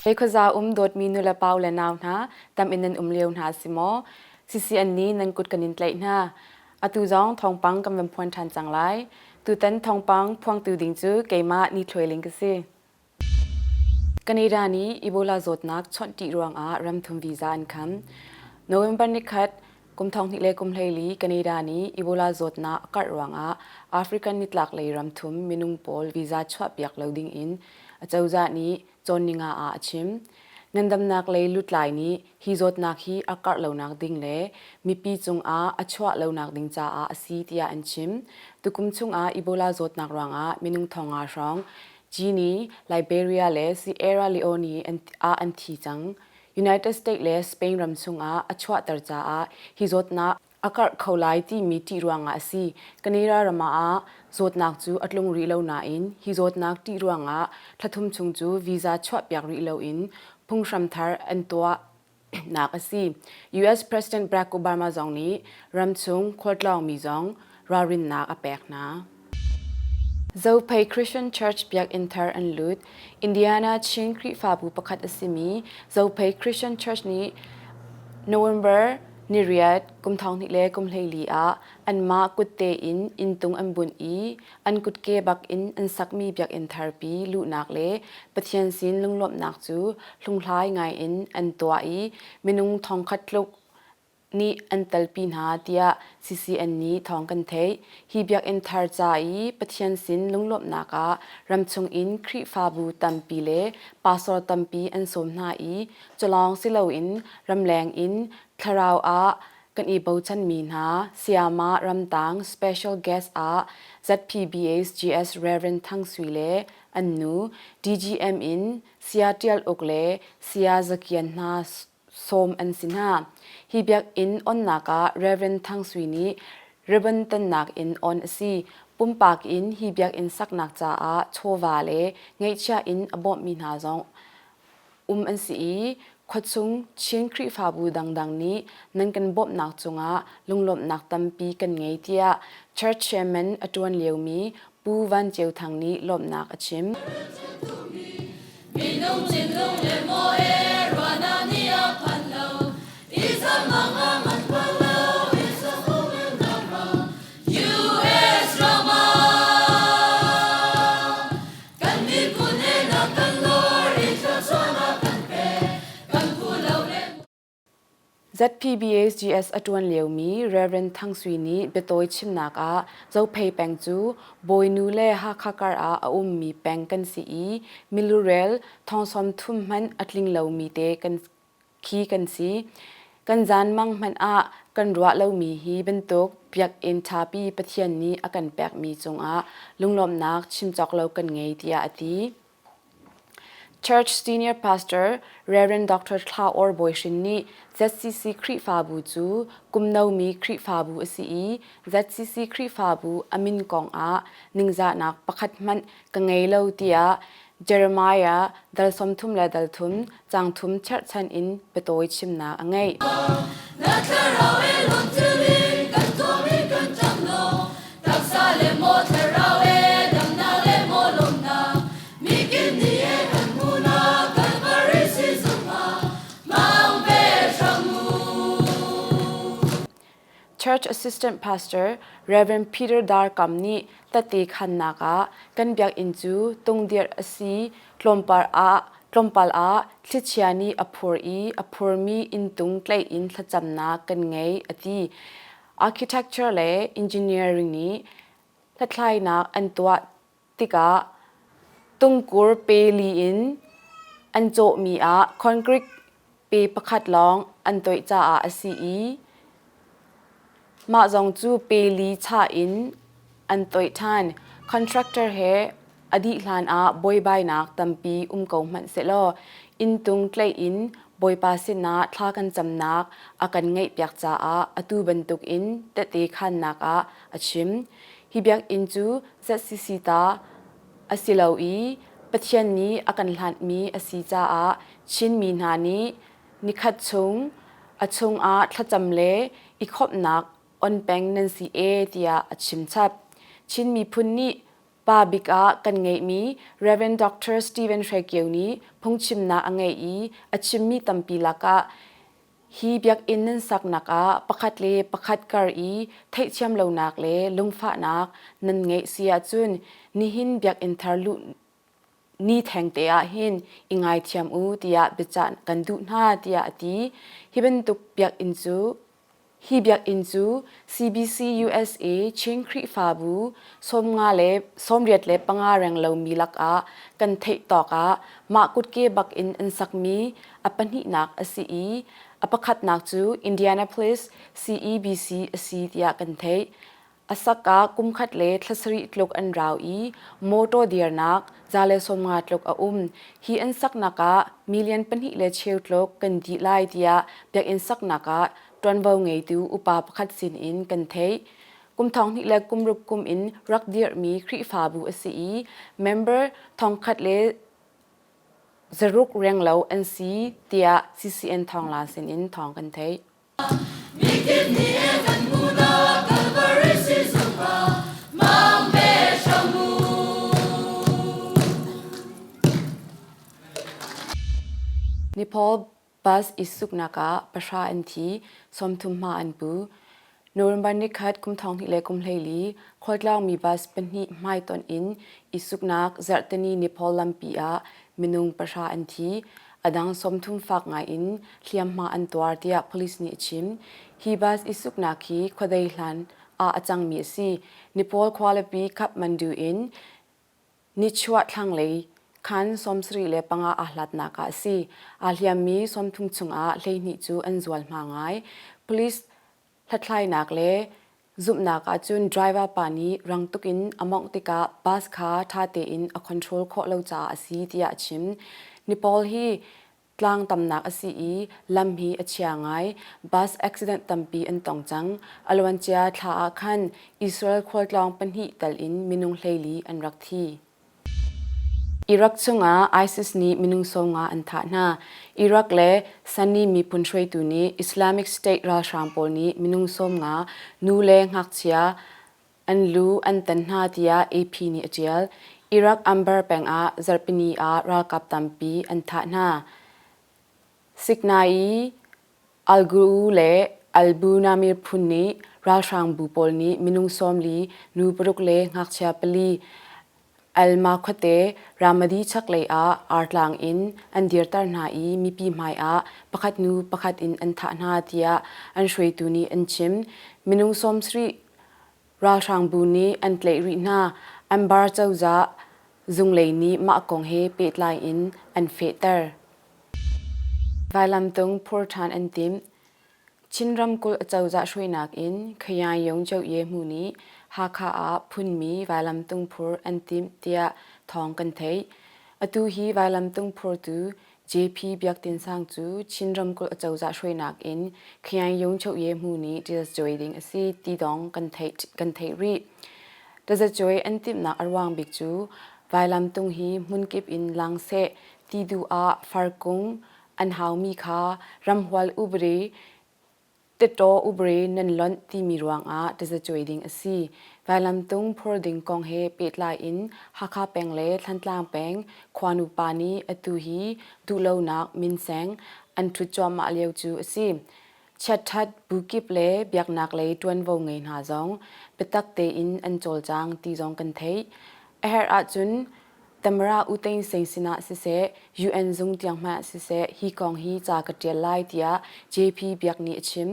Hei khuaza um dawtmi nulepa le nau hna, tam in nan um lio hna si maw? CCN nih nan kut kan in tlaih hna. Atu zong thawngpang kan van phuan ṭhan cang lai. Tutan thawngpang phuangtu ding cu keimah Ni Thluai Ling ka si. Canada nih Ebola zawtnak chawnh ṭih ruangah ramthum visa an kham. November nikhat kum 2024 Canada nih Ebola zawtnak a karh ruangah African nitlaklei ramthum minung pawl visa chuahpiak lo dingin acozah nih cawn ninga ah a chim. Ngandamnak lei lutlai nih hi zawtnak hi a karh lonak ding le mipi cungah a chuah lonak ding caah a si tiah an chim. Tukum chungah Ebola zawtnak ruangah minung 500 hrawng Guinea, Liberia le Sierra Leone ah an thi cang. United States le Spain ram chungah a chuahter caah hi zawtnak a karh kho lai timi ṭih ruangah a si. Canada ram ah zawtnak cu a tlung rih lo nain hi zawtnak ṭih ruangah thlathum chung cu visa chuahpiak rih loin phunghram thar an tuah nak a si. US President Barack Obama zong nih ramchung khualtlawngmi zong ralrinnak a pek hna. Zophei Christian Church biakinn thar an lut. Indiana Chin Khrihfabu pakhat a simi Zophei Christian Church nih November niriat kum thong hnih le kum 14 ah anmah kutte in inntung an bunh i an kutke bak in an sakmi biakinn tharpi luhnak le Pathian sin lunglawmhnak cu hlunghlai ngaiin an tuah i minung thongkhat tluk nih an telpi hna tiah CCN nih thawng kan theih. Hi biakinn thar ca i Pathian sin lunglawmhnak ah ramchung in Khrihfabu tampi le pastor tampi an sawm hna i culawng si loin ramleng in thlarau ah kan i bochanmi hna Sayama ramtang special guest ah ZPBS GS Rev. Thang Sui le an nu DGM in Saya Tial Uk le Saya Za Kian hna sawm an si hna. Hi biakinn onnak ah Rev. Thang Sui nih ribbon tannak in on a si. Pumpak in hi biakinn saknak caah chawva le ngeihchiah in a bawmhmi hna zong um an si i khuachung Chin Khrihfabu dangdang nih nan kan bawmhnak cungah lunglawmhnak tampi kan ngei tiah Church Chairman a ṭuan liomi Pu Van Ceu Thang nih lawmhnak a chim. Minung thinlung le maw e ruahnak nih a phan lo i zamang a man bal lo i sakum in ram ro US ram ah Kan miphun he nak kan lor i thluachuahnak kan pe kan phu lo le ZPBSGS a ṭuan liomi Rev. Thang Sui nih biatawi chimnak ah Zophei peng cu Bawinu le Hakha kar ah a ummi peng kan si i milurel thong 30 hmanh a tling lomi te kan khi kan si. Kan zanmang hmanh ah kan ruah lomi hi bantuk biakinn ṭhapi Pathian nih a kan pekmi cungah lunglawmhnak chim cawk lo kan ngei tiah a ti. Church Senior Pastor Rev. Dr. Thla Or Bawi Hrin nih ZCC Khrihfabu cu kum nomi Khrihfabu a si i ZCC Khrihfabu a min kong ah ningzahnak pakhat hmanh ka ngei lo tiah Jeremiah dal 30 le dal thum, caang thum cherhchan in biatawi chimnak a ngeih. Na thlarau e lungthil in kan tuam i kan ṭang law taksa le maw thlarau e damnak le maw lawmhnak mikip nih e kan hmuhnak Kalvari sizung ah hmang ve hram u. Church Assistant Pastor Rev. Peter Dar Kam nih tette khannak ah kan biakinn cu tungdirh a si tlawmpal ah tlawmpal ah thlichia nih a phur i a phurmi inntung tlaih in thlacamnak kan ngei a ti. Architecture le engineering nih hlathlainak an tuah tikah tungkur pe li in an cawhmi ah concrete pe pakhat lawng an toih caah a si i mah zong cu pe li chah in an toih ṭhan. Contractor he a dih hlan ah buaibainak tampi um ko hmanh sehlaw inntung tlaih in Bawipa sinah thla kan camnak a kan ngaihpiak caah atu bantukin tehte khaannak ah a chim. Hi biakinn cu ZCC ta a si lo i Pathian nih a kan hlanhmi a si caah Chinmi hna nih nikhat chung a chungah thlacam le i khawmhnak on peng nan si e tiah a chim chap. Chin miphun nih Pa bik ah kan ngeihmi Rev. Dr. Stephen Hre Kio nih phungchimnak a ngeih i a chimmi tampi lakah hi biakinn nan saknak ah pakhat le pakhat kar i theihthiam lonak le lungfahnak nan ngeih si ahcun nihin biakinn thar luh ni thengte ah hin i ngaithiam u tiah biacah kan duh hna tiah a ti. Hi bantuk biakinn cu Hi biakinn cu CBC USA Chin Khrihfabu 50 le 85 reng lomi lakah kan theih tawk ah mah kutke bak in an sakmi a pahnihnak a si i a pakhatnak cu Indianapolis CEBC a si tiah kan theih. A sak ah kumkhat le thla sarih tluk an rau i mawṭaw dirnak 150 tluk a um. Hi an saknak ah million pahnih le cheu tluk kan dih lai tiah biakinn saknak ah ṭuanvo ngeitu upa pakhat sinin kan theih. Kum thong hnih le kum ruk kum in rak dirhmi Khrihfabu a si i member thongkhat le zaruk renglo an si tiah CCN thawngla sinin thawng kan theih. Mikip nih kan hmuhnak Calvary sizung ah mang ve hram u. Nepal bus i suknak ah pahra an thi, 30 hma an pu. November nikhat kum thong hnih le kum 14 khualtlawngmi bus pahnih hmaitonh in i suknak zarhteni Nepal lampi ah minung pahra an thi. A dang 30 fak ngai in hliamhma an tuar tiah police nih a chim. Hi bus i suknak hi khuadei hlan ah a cangmi a si. Nepal khualipi Kathmandu in nichuah thlanglei khan 75 aa hlatnak ah a si. Aa hliammi 30 chungah 12 cu an zualhma ngai. Police hlathlainak le zumhnak ahcun driver pa nih rang tuk in a mawngh tikah bus kha ṭha tein a control khawh lo caah a si tiah a chim. Nepal hi Tlang tamnak a si i lam hi a chia ngai. Bus accident tampi an tong cang. A luancia thla ah khan Israel khualtlawng pahnih tal in minung 14 an rak thi. Iraq chungah ISIS nih minung 50 an thah hna. Iraq le Sunni miphun hruaitu nih Islamic State ralhrang pawl nih minung 50 nu le ngakchia An lu an tan hna tiah AP nih a ṭial. Iraq Anbar peng ah zarhpini ah ralkap tampi an thah hna. Siknai Al-Ghuru le Al-Bunamir phun nih ralhrangbu pawl nih minung 40, nu paruk le ngakchia pali Alma khuate Ramadi chaklei ah artlang in an dirter hna i mipi hmai ah pakhat hnu pakhat in an thah hna tiah an hruaitu nih an chim. Minung 70 ralhrangbu nih an tlaih rih hna. Anbar cozah zunglei nih mah kong he pehtlai in an fehter. Vailamtung phur ṭhan an timh. Chin ramkulh acozah hruainak in Khayan Yong Cho Ye Hmu nih Hakha ah phunmi vailamtung phur an timh tiah thawng kan theih. Atu hi vailamtung phurtu JP Biak Tin Sang cu Chin ramkulh acozah hruainak in Khayan Yong Cho Ye Hmu nih tazacuai ding a si ti dong kan theih, kan theih rih. Tazacuai an timhnak a ruang bik cu vailamtung hi hmunkip in lang seh ti duh ah farkung an haumi kha ramhual upadi Tetaw upadi nan lonh timi ruangah tazacuai ding a si. Vailamtung phur ding kong he pehtlai in Hakha peng le Thantlang peng khuanu pa nih atu hi duhlonak minsen an ṭhut cuahmah lio cu a si. Chiatṭhat bukip le biaknak lei ṭuanvo ngei hna zong biatak tein an cawlcang ti zong kan theih. A herh ahcun Tamara U Thein Sein sinah siseh, UN zung tiang hmanh ah siseh, hi kong hi ca ka ṭial lai tiah JP Biak nih a chim.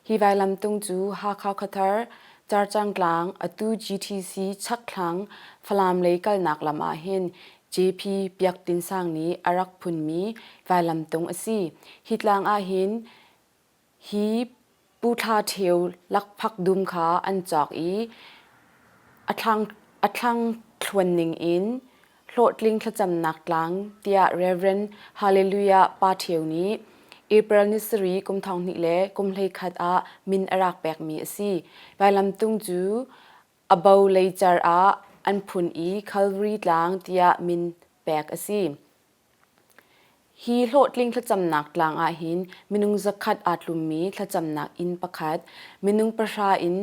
Hi vailamtung cu Hakha khuathar Carcang tlang atu GTC chakthlang Falam lei kalnak lam ah hin JP Biak Tin Sang nih a rak phunmi vailamtung a si. Hi tlang ah hin Hi Pu Thla Ṭhio lakphak dum kha an cawk i a thlang thluan ningin hlawhtling thlacamnak tlang tiah Rev. Hallelujah Pa Ṭhio nih April ni sarih kum 2021 ah min a rak pekmi a si. Vailamtung cu a bo leicar ah an phun i Calvary tlang tiah min pek a si. Hi hlawhtling thlacamnak tlang ahhin minung zakhat aa tlummi thlacamnak inn pakhat, minung pahra in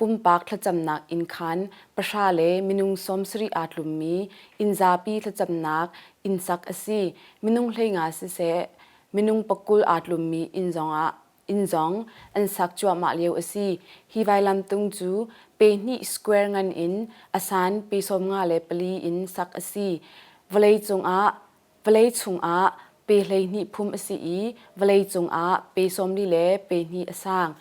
pumpak thlacamnak innkhan pahra le minung 70 aa tlummi inn zapi thlacamnak inn sak a si. Minung 15 siseh, minung 20 aa tlummi inn zongah inn zong an sak cuahmah lio a si. Hi vailamtung cu pe hnih square ngan in a san pe 54 in sak a si. Vawlei cungah vawlei chungah pe 12 phum a si i vawlei cungah pe 40 le pe hnih a sang.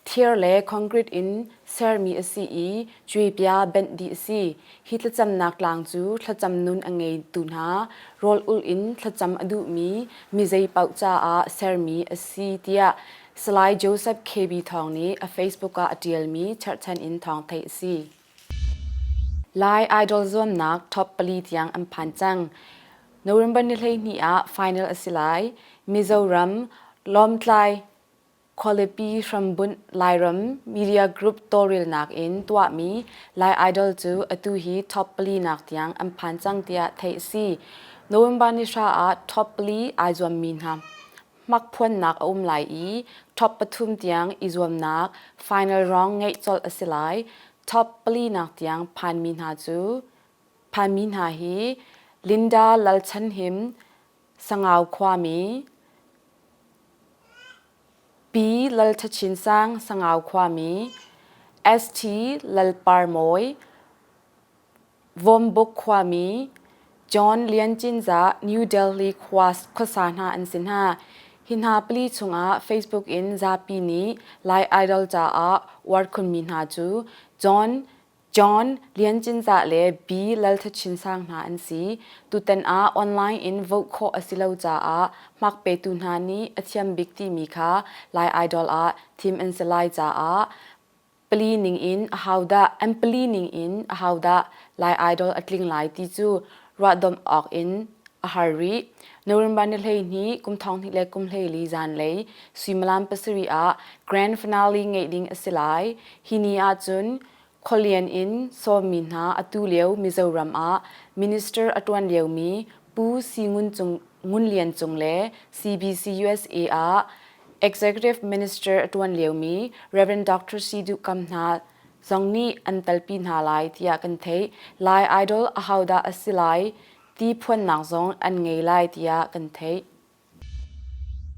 Thir le concrete in sermi a si i cuipia benh dih a si. Hi thlacamnak tlang cu thlacam nun a ngeitu hna rawl ulh in thlacam a duhmi mi zeipaoh caah sermi a si tiah Salai Joseph KB Thawng nih a Facebook ah a ṭialmi cherhchan in thawng theih a si. Lai Idol zuamnak top pali tiang an phan cang. November ni 12 ah final a si lai. Mizoram Lawmtlai Khualipi hrambunh Lairam Media Group tawlrelnak in tuahmi Lai Idol cu atu hi top pali nak tiang an phan cang tiah theih a si. November ni hra ah top pali ai zuammi hna hmakphuannak a um lai i top pathum tiang i zuamnak final round ngeih colh a si lai. Top pali nak tiang phanmi hna cu phanmi hna hi Linda Lalchanhim, Sangau khuami, Pi Lal Tha Chin Sang, Sangau khuami, ST Lal Par Mawi, Vawmbuk khuami, John Lian Cinzah, New Delhi khua khuasa hna an si hna. Hi hna pali chungah Facebook in zapi nih Lai Idol caah uar khunmi hna cu John John Lian Cinzah le B. Lal Tha Chin Sang hna an si. Tutan ah online in vote khawh a si lo caah hmak petu hna nih a thiam bik timi kha Lai Idol ah thim an si lai caah pali ning in ahodah an pali ning in ahodah Lai Idol a tling lai ti cu ruahdomh awk in a har rih. November ni 12 kum 2024 zanlei suimilam 7 ah grand finale ngeih ding a si lai. Hi ni ahcun khualian in sawmmi hna atu lio Mizoram ah minister a ṭuan liomi Pu Si Ngun, Cung, Ngun Lian Cung le CBC USA ah Executive Minister a ṭuan liomi Rev. Dr. Si Duh Kam hna zong nih an telpi hna lai tiah kan theih. Lai Idol ahodah a si lai ti phuannak zong an ngei lai tiah kan theih.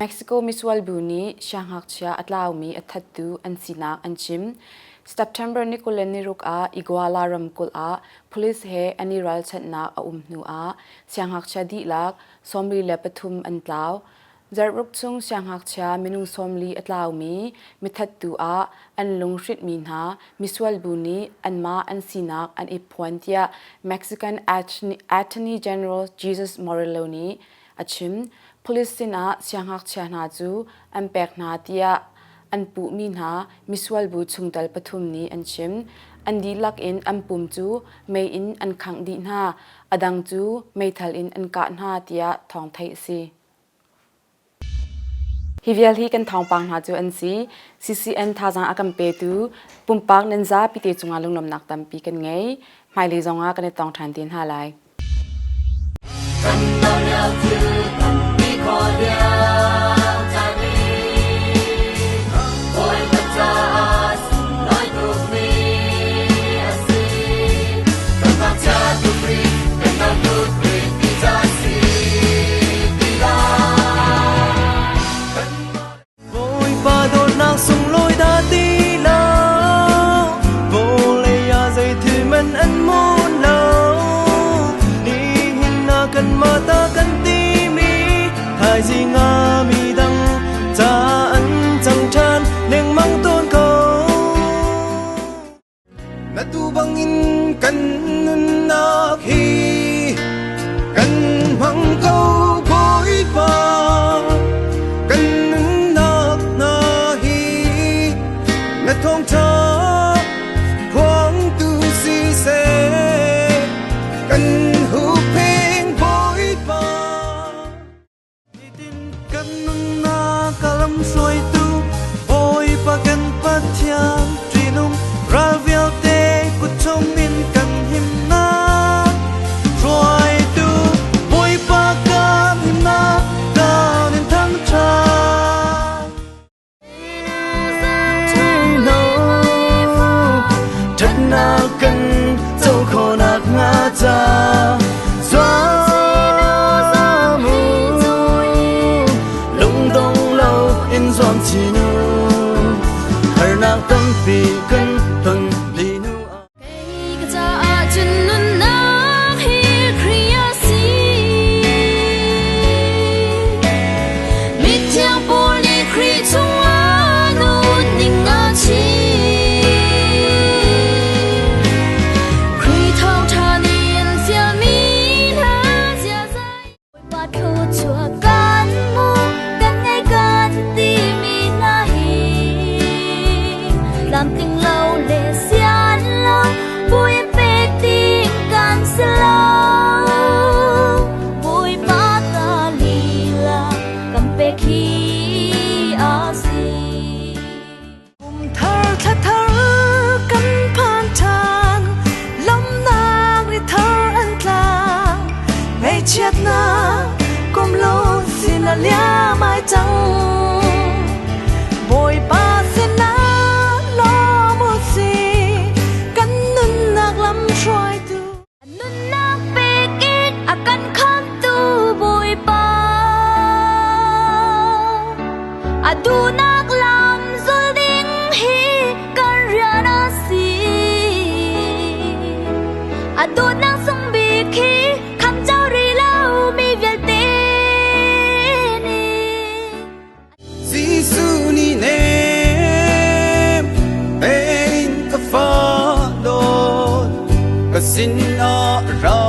Mexico misual bu nih siangngakchia a tlaumi a thattu an sinak an chim. September ni 26 ah Iguala ramkulh ah police he an i ralchanhnak a um hnu ah siangngakchia dihlak 43 an tlau. Zarhruk chung siangngakchia minung 40 a tlaumi mithattu ah an lunghrinhmi hna misual bu nih anmah an sinak an i phuan tiah Mexican Attorney General Jesus Morillo nih a chim. Police sinah siangngakchia hna cu an pek hna tiah an puhmi hna misual bu chungtel pathum nih an chim. An dihlak in an pum cu mei in an khangh dih hna. A dang cu meithal in an kah hna tiah thawng theih a si. Hi vial hi kan thawngpang hna cu an si. CCN thazaang a kan petu pumpak nan zapi te cungah lunglawmhnak tampi kan ngei. Hmailei zongah kan i tong ṭhan te hna lai. Kan no lio thil kan ti khawh lio caan i Bawipa caah sunglawi tukmi a si. Kan ngakchia tuk rih, kan no tuk rih ti caan si ti lai. Kan Bawipa dawtnak sunglawi dah ti lo, vawlei ah zeithil man an hmun lo. Nihin ah kanmah ta kan timi, thaizing ah midang ca an cang ṭhan lengmang tawn ko. Na tuu bangin kan nunnak hi kan hmang ko Bawipa kan nunnak hna hi na thawngṭha phuangtu siseh kan huhpeng Bawipa Nitin kan nunnak a lamhruaitu Bawipa kan Pathian ṭihnung ral vialte kut chungin kan himnak. Khamnak kan co khawhnak hnga ca zuam u, lungdong lo in zuam chin u, harnak tampi kan ton linu ah. Kei ka caah cun nunnak hi Khrih a si. Mithiang Paul nih Khrih chungah nunning a chim. Khrih thawngṭha nih an fialmi hna ziaza. Bawipa thluachuah kan hmu, kan ngei kan timi hna hi tlamtling lo le sian lo buin pek ding kan si lo. Bawipa ta lila kan pek hi a si. Kum thar thla thar kan phan ṭhan, lawmhnak ni thar an tlang. Ngaihchiatnak kum lun sin a liam ai cang. Bawipa sinah lawm u sih, kan nunnak lam hruaitu. Nunnak pek in a kan khamtu Bawipa. A duhnak lam zul ding hi kan rian a si. A dawtnak sung bik hi khamh cio rih lo mi vialte nih. Jesuh nih nem tein ka fa dawt ka sinah ra.